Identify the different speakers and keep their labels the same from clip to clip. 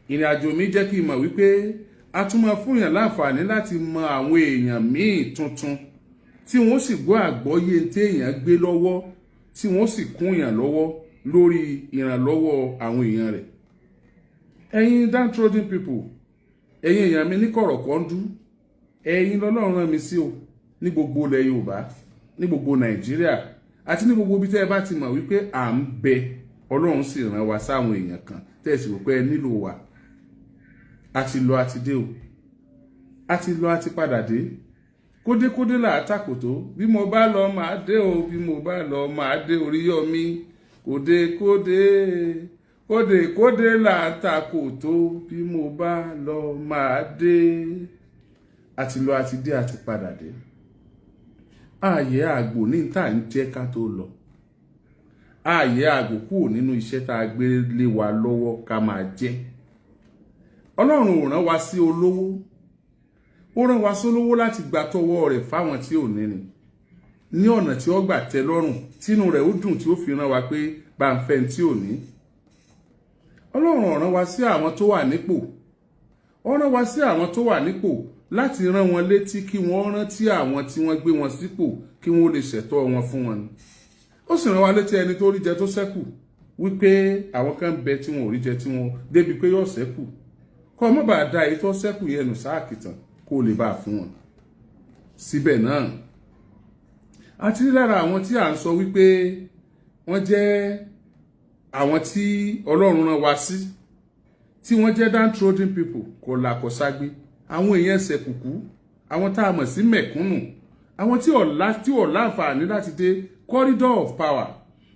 Speaker 1: Ìrìn àjò mi jẹ́ kí n mọ̀ wípé a tún máa fún yàn láǹfààní láti mọ àwọn èèyàn míì tuntun tí wọ́n sì gbọ́ àgbọ́yé téèyàn gbé lọ́wọ́, tí wọ́n sì kún yàn lọ́wọ́ lórí ìrànlọ́wọ́ àwọn èèyàn rẹ̀. Ẹ̀yin downtrodden people, ẹ̀yin èèyàn mi ní kọ̀rọ̀kọ́ndú, ẹ̀yin lọ́lọ́run rán mi sí o, ní gbogbo ilẹ̀ Yorùbá, ní gbogbo Nàìjíríà àti ní gbogbo ibi tẹ́ ẹ bá ti mọ̀ wípé à ń bẹ. Ọlọ́run sì rán wa sáwọn èèyàn kan tẹ́ ẹ sì rò pé ẹ nílò wa. A ti lọ, a ti dé o. A ti lọ, a ti padà dé. Kódékódé là á tàkòtó. Bí mo bá lọ, máa dé o. Bí mo bá lọ, máa dé. Oríyọmí, kódékódé, kódékódé là á tàkòtó. Bí mo bá lọ, máa dé. A ti lọ, a ti dé, a ti padà dé. Ààyè àgbò ní tá à ń jẹ́ ká tó lọ. Ààyè àgbò kúrò nínú iṣẹ́ tá a gbé lé wa lọ́wọ́ ká máa jẹ́. Ọlọ́run ò rán wa sí olówó. Ó rán wa sólówó láti gba tọwọ́ rẹ̀ fáwọn tí ò ní ni, ní ọ̀nà tí ó gbà tẹ́ lọ́rùn, tínú rẹ̀ ó dùn, tí ó fi rán wa pé bá ń fẹ́ tí ò ní. Ọlọ́run ò rán wa sí àwọn tó wà nípò. Ó rán wa sí àwọn tó wà nípò láti rán wọn létí kí wọ́n rántí àwọn tí wọ́n gbé wọn sípò, kí wọ́n lè ṣẹ̀tọ́ wọn fún wọn ni. Ó sì rán wa létí ẹni tó rí jẹ tó ṣẹ́kù wípé àwọn kan bẹ tí wọn ò rí jẹ tí wọn débi pé yóò ṣẹ́kù, kọ́ ọ mọ́ bá da èyí tó ṣẹ́kù yẹn nù sáàkìtàn, kó lè bá a fún wọn. Síbẹ̀ náà, àti rí lára àwọn tí à ń sọ wípé wọ́n jẹ́ àwọn tí Ọlọ́run rán wa sí, tí wọ́n jẹ́ downtrodden people, kò làkọ̀ságbé, àwọn èèyàn ẹsẹ̀ kùkú, àwọn tá a mọ̀ sí mẹ̀kúnnù, àwọn tí ò láǹfààní láti dé corridor of power,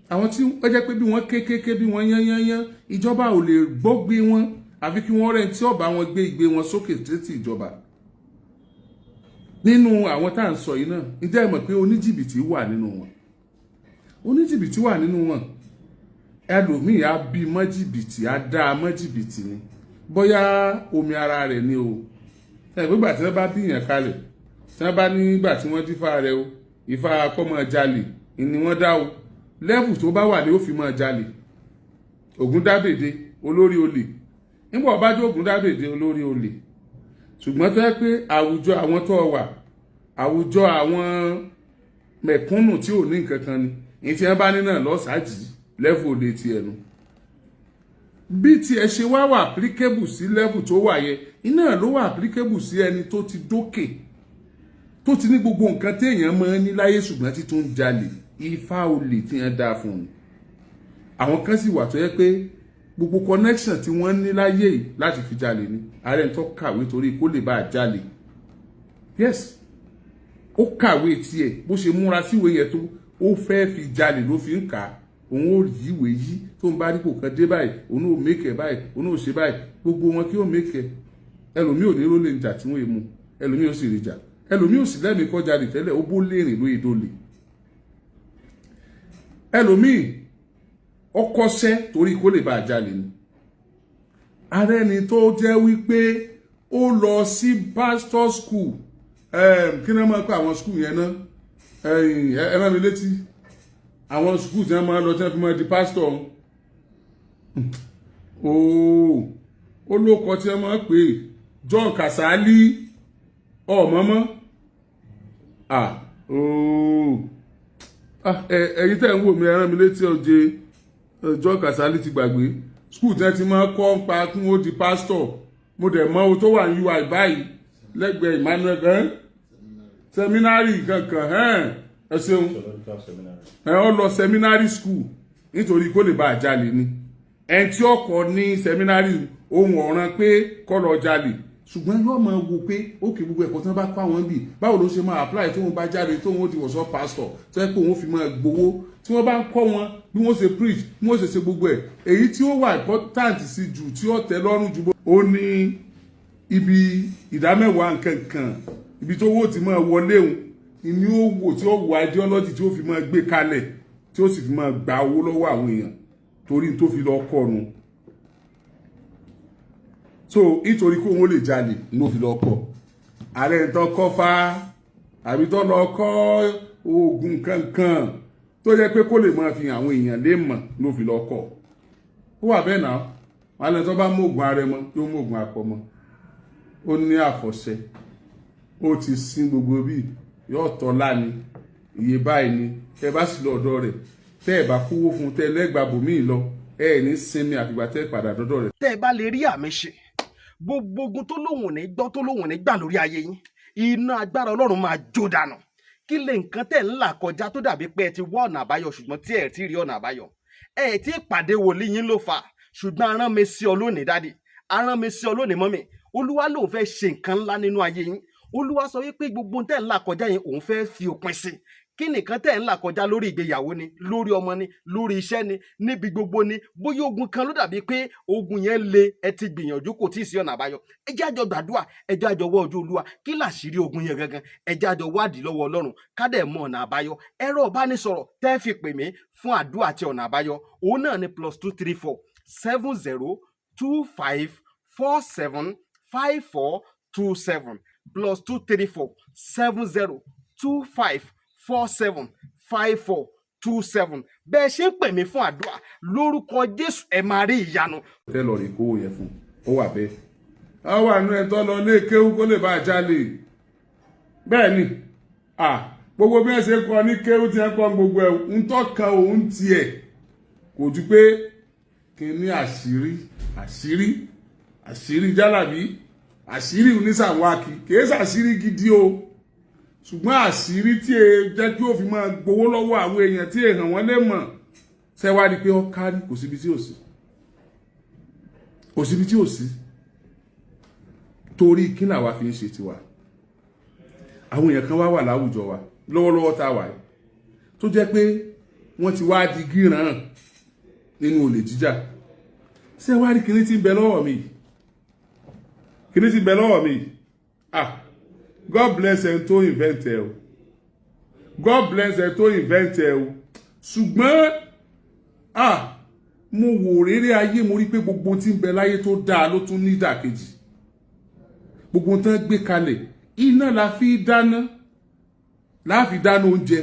Speaker 1: àwọn tí ó jẹ́ pé bí wọ́n kékeré, bí wọ́n yányányán, ìjọba ò lè gbọ́gbé wọn, àfi kí wọ́n rẹ̀ tí ó bá wọn gbé ìgbé wọn sókè títí ìjọba. Nínú àwọn tá à ń sọ yìí náà, ǹjẹ́ ẹ mọ̀ pé oníjìbìtì wà nínú wọn? Oníjìbìtì wà nínú wọn. Ẹlòmíì á bí mọ́ jìbìtì, á dá a mọ́ jìbìtì ni. Bóyá omi ara rẹ̀ ni o. Ẹgbẹ́gbà tí wọ́n bá bíyàn kalẹ̀, tí wọ́n bá nígbà tí wọ́n dífá rẹ̀ o, Ifá kọ́mọ jalè ni wọ́n dá o. Level tó bá wà ní ó fi máa jalè. Ògúndábèdé, olórí olè, nígbà ọba jẹ́ Ògúndábèdé, olórí olè, ṣùgbọ́n tó yẹ pé àwùjọ àwọn tó wà, àwùjọ àwọn mẹ̀kúnnù tí ò ní nǹkan kan ni, èyí tí wọ́n bá ní náà lọ́sàájì, level olè tiẹ̀ nu. Bí tiẹ̀ ṣe wá wà applicable sí level tó wà yẹn, iná ló wà applicable sí ẹni tó ti dókè, tó ti ní gbogbo nǹkan téèyàn máa ń ní láyé, ṣùgbọ́n tí tó ń jalè. Ifá olè tí wọ́n dá fún un. Àwọn kan sì wà tó yẹ pé gbogbo connection tí wọ́n ní láyé yìí, láti fi jalè ni. Ààrẹ tó kàwé torí kó lè bá a jalè, yes, ó kàwé tiẹ̀. Bó ṣe múra síwèé yẹn tó, ó fẹ́ fi jalè ló fi ń kà á. Òun ó yíwèé yí tó ń bá rí kò kan dé báyìí, òun ó make ẹ̀ báyìí, òun ó ṣe báyìí. Gbogbo wọn kí ó make ẹ̀. Ẹlòmíì ò ní rólé ń jà tí wọ́n mú, ẹlòmíì ò sì rí jà, ẹlòmíì ò sì lẹ́mìí kọ́ jalè tẹ́lẹ̀, ó bó lérìn lóye dólè. Ẹlòmíì ọkọṣẹ́ torí kó lè bá a jalè ni. Ààrẹ ni tó jẹ́ wípé ó lọ sí pastor school. Kí ni wọ́n máa ń pè àwọn school yẹn náà? Ẹ rán mi létí àwọn school tí wọ́n máa ń lọ tí wọ́n fi máa di pastor. Ooo, ó lóko tí wọ́n máa ń pè. John Kasali ọ̀mọ́mọ́. Ah, ooo, ẹ̀yin tẹ́ ń wò mí, ẹ rán mi létí ọjẹ́. John Kasali ti gbàgbé school tí wọ́n ti máa kọ́ ń pa kí wọ́n di pastor. Mo dẹ̀ mọ ohun tó wà ní UI báyìí, lẹ́gbẹ̀ẹ́ Emmanuel seminary kankan. Ẹ ṣeun. Ẹ ọ lọ seminary school nítorí kó lè bá a jalè ni. Ẹni tí ọkọ ní seminary, ohun ọ̀ràn pé kọ́ lọ jalè, ṣùgbọ́n yóò máa wo pé ókè, gbogbo ẹ̀kọ́ tí wọ́n bá kọ́ àwọn bì, báwo ló ṣe máa apply tí wọ́n bá jáde, tó wọ́n ti wọ̀sọ́ pastor, tó yẹ pé òun fi máa gbowó. Tí wọ́n bá ń kọ́ wọn bí wọ́n ṣe preach, bí wọ́n ṣe ṣe gbogbo ẹ̀, èyí tí ó wà important sí jù, tí ó tẹ́ lọ́rùn jù, ó ní ibi ìdámẹ́wàá nǹkan kan, ibi tó wó ti máa wọlé òun ni ó wò, tí ó wọ ideology tí ó fi máa gbé kalẹ̀, tí ó sì fi máa gba owó lọ́wọ́ àwọn èèyàn, torí tó fi lọ kọ́ nu. So nítorí kó wọn lè jalè ló fi lọ kọ́. Ààrẹ tó kọ́ fá àbí tó lọ kọ́ oògùn kankan tó jẹ́ pé kó lè máa fi àwọn èèyàn lè mọ̀ ló fi lọ kọ́. Ó wà bẹ́ẹ̀ náà. Wọ́n á ní Wọn lẹ́ni tó bá mọ̀ògùn arẹmọ yóò mọ̀ògùn àpọ̀mọ. Ó ní àfọ̀ṣẹ, ó ti sin gbogbo bíi yóò tọ́ láni iye báyìí ni. Tẹ́ bá sì lọ ọ̀dọ̀ rẹ̀, tẹ́ ẹ̀ bá kówó fún, tẹ́ lẹ́gbàá bòmíì lọ, ẹ ẹ̀ ní sinmi àfìgbà tẹ́ padà dọ́dọ̀ rẹ̀.
Speaker 2: Tẹ́ ẹ bá lè rí àmì ṣe, gbogbo ogun tó lóhùn ní gbọ́, tó lóhùn ní gbà lórí ayé yín, iná agbára Ọlọ́run máa jó dànù. Kí lè nǹkan tẹ̀ ń là kọjá tó dàbí pé ẹ ti wá ọ̀nà àbáyọ, ṣùgbọ́n tí ẹ ti rí ọ̀nà àbáyọ? Ẹ ti pàdé wòlíì yín ló fà, ṣùgbọ́n arán mi sí ọ lónìí, daddy, arán mi sí ọ lónìí, mummy. Olúwa lòun fẹ́ ṣe nǹkan ńlá nínú ayé yín. Olúwa sọ wípé gbogbo tẹ̀ ń là kọjá yẹn, òun fẹ́ fi òpin sí. Kí nìkan tẹ̀ ń là kọjá? Lórí ìgbéyàwó ni, lórí ọmọ ni, lórí iṣẹ́ ni, níbi gbogbo ni. Bóyá ogun kan ló dàbí pé ogun yẹn le, ẹ ti gbìyànjú, kò tí ì sí ọ̀nà àbáyọ. Ẹ jẹ́ àjọ gbàdúrà, ẹ jẹ́ àjọ wọ ojú Olúwa. Kí làṣírí ogun yẹn gangan? Ẹ jẹ́ àjọ wádìí lọ́wọ́ Ọlọ́run, ká dẹ̀ mọ ọ̀nà àbáyọ. Ẹ̀rọ ìbánisọ̀rọ̀ tẹ́ fi pè mí fún àdúrà àti ọ̀nà àbáyọ, òun náà ni +234 70 25 47 54 27, +234 70 25 47 54 27. Bẹ́ẹ̀ ṣe ń pè mí fún àdúrà, lórúkọ Jésù, ẹ máa rí ìyanu.
Speaker 1: Tẹ́ lọ rí kówó yẹn fún, ó wà bẹ́ẹ̀. Ó wà nínú ẹ̀ tó lọ lé kéwú kó lè bá a jalè. Bẹ́ẹ̀ ni gbogbo bí wọ́n ṣe kọ́ ní kéwú tí wọ́n kọ́ gbogbo ẹ̀ ń tọ́ka òun tiẹ̀ kò ju pé kí ní àṣírí, àṣírí, àṣírí jálàbí, àṣírí onísàwákì. Kìí ṣàṣírí gidi o, ṣùgbọ́n àṣírí tí e jẹ́ kí ó fi máa gbowó lọ́wọ́ àwọn èèyàn tí èèyàn wọn lè mọ̀. Ṣe wá rí i pé ó kárí, kò síbi tí ò sí, kò síbi tí ò sí. Torí kí làwa fi ń ṣe tiwa? Àwọn èèyàn kan wá wà láwùjọ wa lọ́wọ́lọ́wọ́ tá a wà yìí tó jẹ́ pé wọ́n ti wá di gíran nínú olè jíjà. Ṣé wá rí kinní tí ń bẹ lọ́wọ́ mi? Kinní tí ń bẹ lọ́wọ́ mi, ah, God bless ẹ tó invent ẹ o, God bless ẹ tó invent ẹ o. Ṣùgbọ́n ah, mo wò rere ayé, mo rí pé gbogbo tí ń bẹ láyé tó dáa ló tún ní ìdàkejì. Gbogbo tán gbé kalẹ̀, iná la fi dáná, la fi dáná oúnjẹ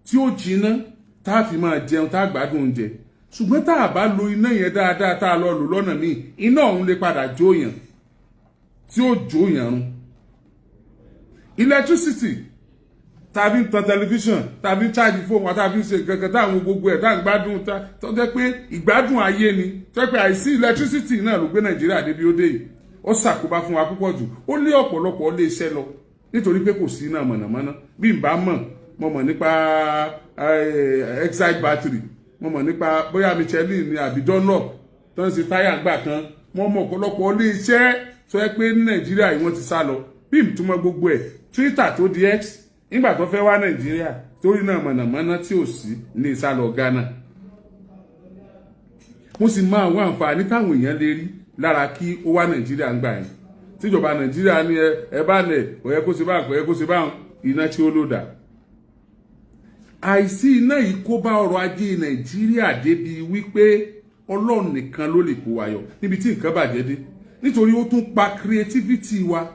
Speaker 1: tí ó jiná, tá a fi máa jẹun, tá a gbádùn oúnjẹ. Ṣùgbọ́n tá a bá lo iná yẹn dáadáa, tá a lọ lò lọ́nà míì, iná ọ̀hún lè padà jóyàn, tí ó jóyàn run. Electricity tàbí ń tan tẹlifíṣàn, tàbí ń charge fóònù wa, tàbí ń ṣe kankan táwọn gbogbo ẹ̀ tá à ń gbádùn, tó jẹ́ pé ìgbádùn ayé ni, tó jẹ́ pé àìsí electricity náà ló gbé Nàìjíríà débi ó dé yìí. Ó ṣàkóbá fún wa púpọ̀ jù, ó lé ọ̀pọ̀lọpọ̀ lé iṣẹ́ lọ nítorí pé kò sí iná mọ̀nàmọ́ná. Bí n bá mọ̀, mo mọ̀ nípa Exide battery, mo mọ̀ nípa bóyá Michelin ni àbí Dunlop tó ń ṣe táyà gbà kan. Mo mọ̀ ọ̀pọ̀lọpọ̀ lé iṣẹ́ tó yẹ pé ní Nàìjíríà yìí wọ́n ti sá lọ. Bí n túmọ̀ gbogbo ẹ̀, Twitter tó di X, nígbà tó fẹ́ wá Nàìjíríà, torí náà mọ̀nàmọ́ná tí ò sí ní ìsálọ Ghana. Mo sì máa wá àǹfààní táwọn èèyàn lè rí lára kí ó wá Nàìjíríà ń gbà yẹn, tíjọba Nàìjíríà ní ẹ bá lẹ̀, kò yẹ kó ṣe báwọn, kò yẹ kó ṣe báwọn. Iná tí ó lò dà, àìsí iná yìí kó bá ọrọ̀ ajé Nàìjíríà débi wípé Ọlọ́run nìkan ló lè kó wa yọ níbi tí nǹkan bàjẹ́ dé, nítorí ó tún pa creativity wa.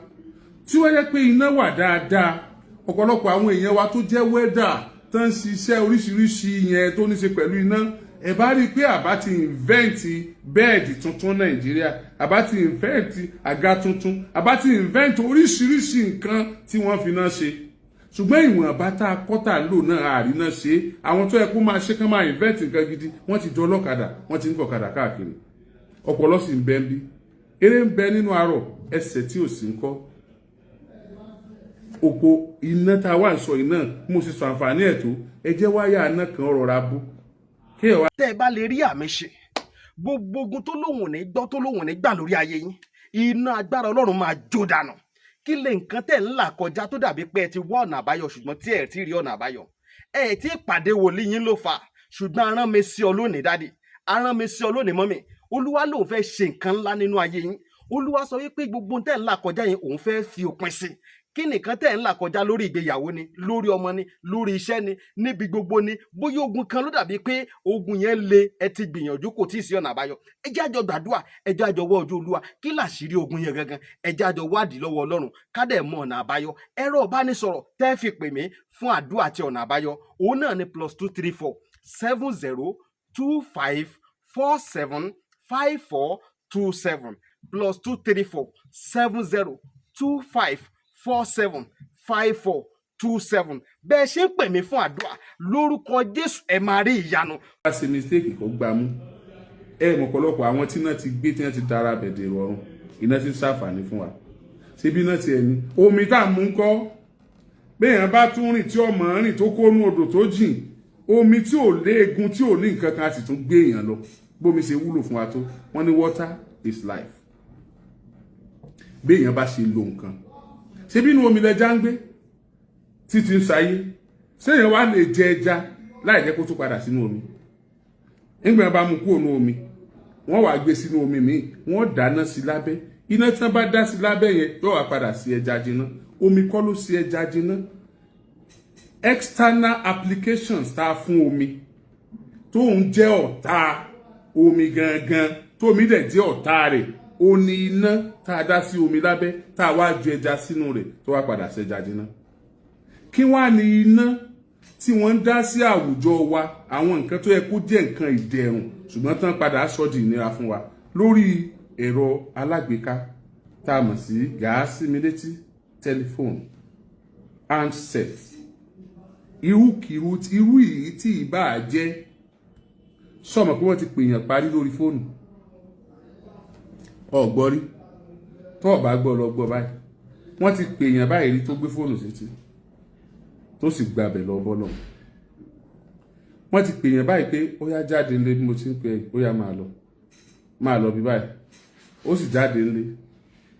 Speaker 1: Tí wọ́n yẹ pé iná wà dáadáa, ọ̀pọ̀lọpọ̀ àwọn èèyàn wa tó jẹ́ welder, tó ń ṣiṣẹ́ oríṣiríṣi yẹn tó ní ṣe pẹ̀lú iná, ẹ bá rí i pé àbá ti invent bed tuntun Nàìjíríà, àbá ti invent àga tuntun, àbá ti invent oríṣiríṣi nǹkan tí wọ́n fi náà ṣe. Ṣùgbọ́n ìwọ̀nba tá a kọ́tà lò náà, àrí náà ṣe. Àwọn tó yẹ kó máa ṣe kán máa invent nǹkan gidi, wọ́n ti jọ ọlọ́kadà, wọ́n ti ń gọ̀kadà káàkiri. Ọpọlọ sì ń bẹ ń bí, eré ń bẹ nínú arọ, ẹsẹ̀ tí ò sí ń kọ́ òpó iná tá a wà ń sọ iná. Mo sì sọ àǹfààní ẹ̀ tó ẹ jẹ́ wáyà iná kan rọra bú kéèyàn wá.
Speaker 2: Tẹ́ ẹ bá lè rí àmì ṣe, gbogbo ogun tó lóhùn ní gbọ́, tó lóhùn ní gbà lórí ayé yín, iná agbára Ọlọ́run máa jó dànù. Kí lè nǹkan tẹ̀ ń là kọjá tó dàbí pé ẹ ti wá ọ̀nà àbáyọ, ṣùgbọ́n tí ẹ ti rí ọ̀nà àbáyọ? Ẹ ti pàdé wòlíì yín ló fà, ṣùgbọ́n arán mi sí ọ lónìí, daddy, arán mi sí ọ lónìí, mummy. Olúwa lòun fẹ́ ṣe nǹkan ńlá nínú ayé yín. Olúwa sọ wípé gbogbo tẹ̀ ń là kọjá yẹn, òun fẹ́ fi òpin sí. Kí nìkan tẹ̀ ń là kọjá? Lórí ìgbéyàwó ni, lórí ọmọ ni, lórí iṣẹ́ ni, níbi gbogbo ni. Bóyá ogun kan ló dàbí pé ogun yẹn le, ẹ ti gbìyànjú, kò tí ì sí ọ̀nà àbáyọ. Ẹ jẹ́ àjọ gbàdúrà, ẹ jẹ́ àjọ wọ ojú Olúwa. Kí làṣírí ogun yẹn gangan? Ẹ jẹ́ àjọ wádìí lọ́wọ́ Ọlọ́run, ká dẹ̀ mọ ọ̀nà àbáyọ. Ẹ̀rọ ìbánisọ̀rọ̀ tẹ́ fi pè mí fún àdúrà àti ọ̀nà àbáyọ, òun náà ni +234 70 25 47 54. 27, +234 70 25 47 54 27. Bẹ́ẹ̀ ṣe ń pè mí fún àdúrà lórúkọ Jésù, ẹ máa rí ìyanu.
Speaker 1: Bá ṣe mistake kó gbá mú. Ẹ mọ̀, ọ̀pọ̀lọpọ̀ àwọn tí iná ti gbé, tí wọ́n ti dára bẹ̀dẹ̀ rọrùn, iná ti ń ṣàǹfààní fún wa. Ṣebí iná ti ẹni omi tá à ń mú ń kọ́? Béèyàn bá tún rìn tí ọmọ rìn tó kónú odò tó jìn, omi tí ò léegun, tí ò ní nǹkan kan, a sì tún gbé èèyàn lọ. Bómi ṣe wúlò fún wa tó, wọ́n ní water is life. Béèyàn bá ṣe lo nǹkan, ṣebí inú omi lẹja ń gbé títí ń sayé? Ṣéèyàn wá lè jẹ ẹja láì jẹ́ kó tún padà sínú omi? Nígbà bá mú kúrò ní omi, wọ́n wàá gbé sínú omi míì, wọ́n dáná sí lábẹ́. Iná tí wọ́n bá dá sí lábẹ́ yẹn yóò wá padà sí ẹja jiná. Omi kọ́ ló sí ẹja jiná. External applications tá a fún omi tó ń jẹ́ ọ̀tá omi gangan, tómi dẹ̀ jẹ́ ọ̀tá rẹ̀, ó ní iná tá a dá sí omi lábẹ́, tá a wá ju ẹja sínú rẹ̀, tó wá padà sẹ́ja jiná. Kí wá ní iná tí wọ́n ń dá sí àwùjọ wa, àwọn nǹkan tó yẹ kó jẹ́ nǹkan ìdẹ̀rùn, ṣùgbọ́n tán padà sọ di ìnira fún wa lórí ẹ̀rọ alágbèéká tá a mọ̀ sí gàásì mi létí, tẹlifóònù handset, irúkìrú irú yìí tí ìbá jẹ́? Sọmọ pé wọ́n ti pèèyàn parí lórí fóònù? Ọ̀gbọ́rí tó ọ̀bá gbọ́ lọ gbọ́ báyìí. Wọ́n ti pèèyàn báyìí rí tó gbé fóònù sétí, tó sì gbabẹ̀ lọ bọ́lọ̀. Wọ́n ti pèèyàn báyìí pé ó yá, jáde ńlé bí mo ti ń pè é, ó yá, máa lọ, máa lọ bí báyìí. Ó sì jáde ńlé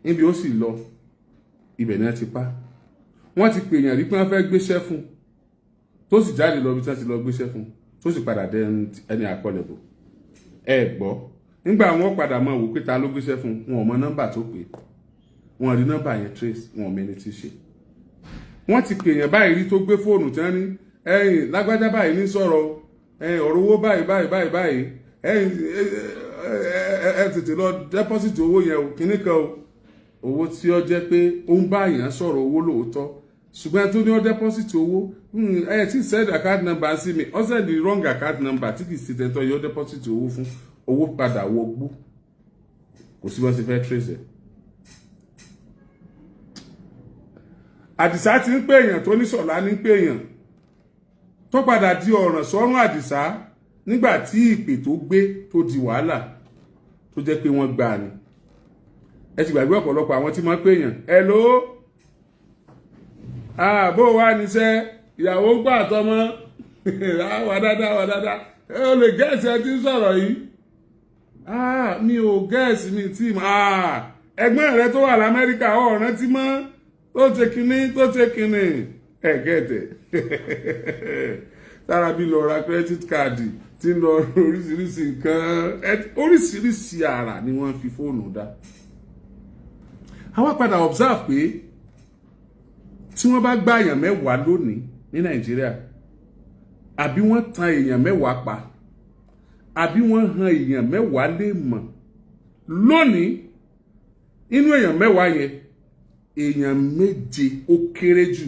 Speaker 1: níbi ó sì lọ, ibẹ̀ náà ti pa. Wọ́n ti pèèyàn rí pé wọ́n fẹ́ gbéṣẹ́ fún, tó sì jáde lọ bí tí wọ́n ti lọ gbéṣẹ́ fún, tó sì padà dé ẹni àkọlẹ̀ bò. Ẹ gbọ́, nígbà wọn padà máa wò pé ta ló gbéṣẹ́ fún, wọn ò mọ nọ́mbà tó pè, wọn rí nọ́mbà yẹn trace, wọn ò mẹni tí í ṣe. Wọ́n ti pèèyàn báyìí rí tó gbé fóònù, tí wọ́n ní, "Ẹ̀yin lágbájá báyìí ní sọ̀rọ̀, ẹ̀yin ọ̀rọ̀ owó báyìí báyìí báyìí báyìí, ẹ̀yin ẹ tètè lọ deposit owó yẹn o, kíní kan o." Owó tí ó jẹ́ pé ó ń bá èèyàn sọ̀rọ̀ owó lóòótọ́, ṣùgbọ́n tó ní ó deposit owó, ẹ tí send account number sí mi, ó send the wrong account number tí kì í ṣe tẹ̀tọ́ yóò deposit owó fún. Owó padà wọ gbó, kò sí bá ṣe fẹ́ trace ẹ̀. Àdìsá ti ń pè èèyàn tó ní sọ̀lá ní pè èèyàn, tó padà di ọ̀ràn sọ́rùn Àdìsá nígbà tí ìpè tó gbé tó di wàhálà, tó jẹ́ pé wọ́n gbà ní. Ẹ ti gbàgbé ọ̀pọ̀lọpọ̀ àwọn tí wọ́n pè èèyàn, "Hello, bó wà níṣẹ́, ìyàwó ń gbà tọmọ wà dáadáa, wà dáadáa." Ẹ ò lè guess ẹ ti ń sọ̀rọ̀ yìí. Mi ò guess, mi tí ẹ̀gbọ́n rẹ tó wà l'Amẹ́ríkà, ọ̀ rántí mọ́, tó ṣe kinní, tó ṣe kinní, ẹ̀ gẹ̀ẹ́tẹ̀ tára bí lọ ra credit card, tí ń lọ oríṣiríṣi nǹkan, oríṣiríṣi àrà ni wọ́n fi fóònù dá. Àwa padà observe pé tí wọ́n bá gbá èèyàn 10 lónìí ní Nàìjíríà, àbí wọ́n tan èèyàn 10 pa, àbí wọ́n han èèyàn 10 lè mọ̀ lónìí, inú èèyàn 10 yẹn, èèyàn 7 ó kéré jù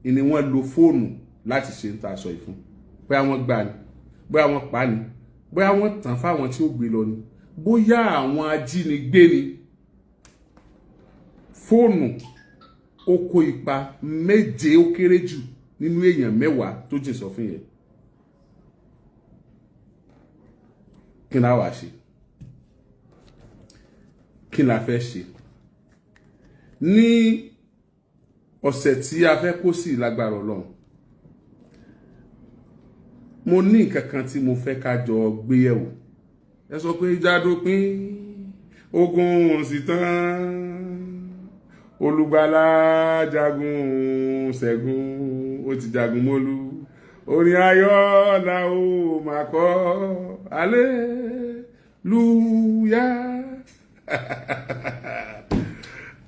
Speaker 1: ni wọ́n lo fóònù láti ṣe ń ta aṣọ ìfún. Bóyá wọ́n gbà ní, bóyá wọ́n pa ní, bóyá wọ́n tàn fáwọn tí ó gbé lọ ni, bóyá àwọn ajínigbé ni, fóònù ó kó ipa 7 ó kéré jù nínú èèyàn 10 tó jìn sọ́fìn yẹn. Kí la wàá ṣe? Kí la fẹ́ ṣe ní ọ̀sẹ̀ tí a fẹ́ kó sí? Lágbára Ọlọ́run, mo ní nǹkan kan tí mo fẹ́ ká jọ gbé yẹ̀wò. Ẹ sọ pé ìjà dópin, ogun sì tán, olùgbàlà jagun ṣẹ́gun, ó ti jagun mólú, orin ayọ̀ la ó máa kọ, hallelujah.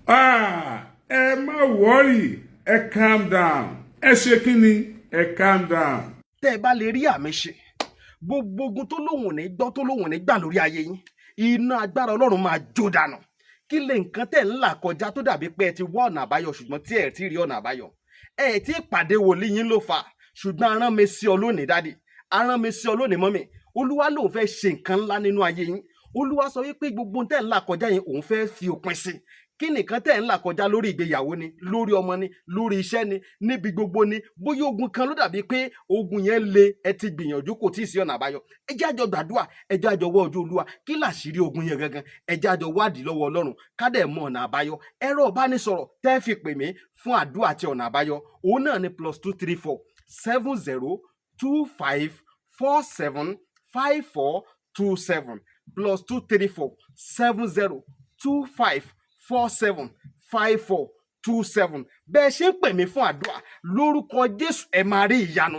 Speaker 1: Ah, ẹ má worry, ẹ calm down. Ẹ ṣe kí ni? Ẹ calm down.
Speaker 2: Tẹ́ ẹ bá lè rí àmì ṣe, gbogbo ogun tó lóhùn ní gbọ́, tó lóhùn ní gbà lórí ayé yín, iná agbára Ọlọ́run máa jó dànù. Kí lè nǹkan tẹ̀ ń là kọjá tó dàbí pé ẹ ti wá ọ̀nà àbáyọ, ṣùgbọ́n tí ẹ ti rí ọ̀nà àbáyọ? Ẹ ti pàdé wòlíì yín ló fà, ṣùgbọ́n arán mi sí ọ lónìí, daddy, arán mi sí ọ lónìí, mummy. Olúwa lòun fẹ́ ṣe nǹkan ńlá nínú ayé yín. Olúwa sọ wípé gbogbo ohun tẹ́ ń là kọjá yẹn, òun fẹ́ fi òpin sí. Kí nìkan tẹ́ ń là kọjá lórí ìgbéyàwó ni, lórí ọmọ ni, lórí iṣẹ́ ni, níbi gbogbo ni, bóyá ogun kan ló dàbí pé ogun yẹn le, ẹ ti gbìyànjú, kò tí ì sí ọ̀nà àbáyọ. Ẹ jẹ́ àjọ gbàdúrà, ẹ jẹ́ àjọ wọ ojú Olúwa. Kí làṣírí ogun yẹn gangan? Ẹ jẹ́ àjọ wádìí lọ́wọ́ Ọlọ́run, ká dẹ̀ mọ ọ̀nà àbáyọ. Ẹ̀rọ ìbánisọ̀rọ̀ tẹ́ fi pè mí fún àdúrà àti ọ̀nà àbáyọ, òun náà ni +234 70 25 47 54 27, +234 70 25 47 54 27. Bẹ́ẹ̀ ṣe ń pè mí fún àdúrà, lórúkọ Jésù, ẹ máa rí ìyanu.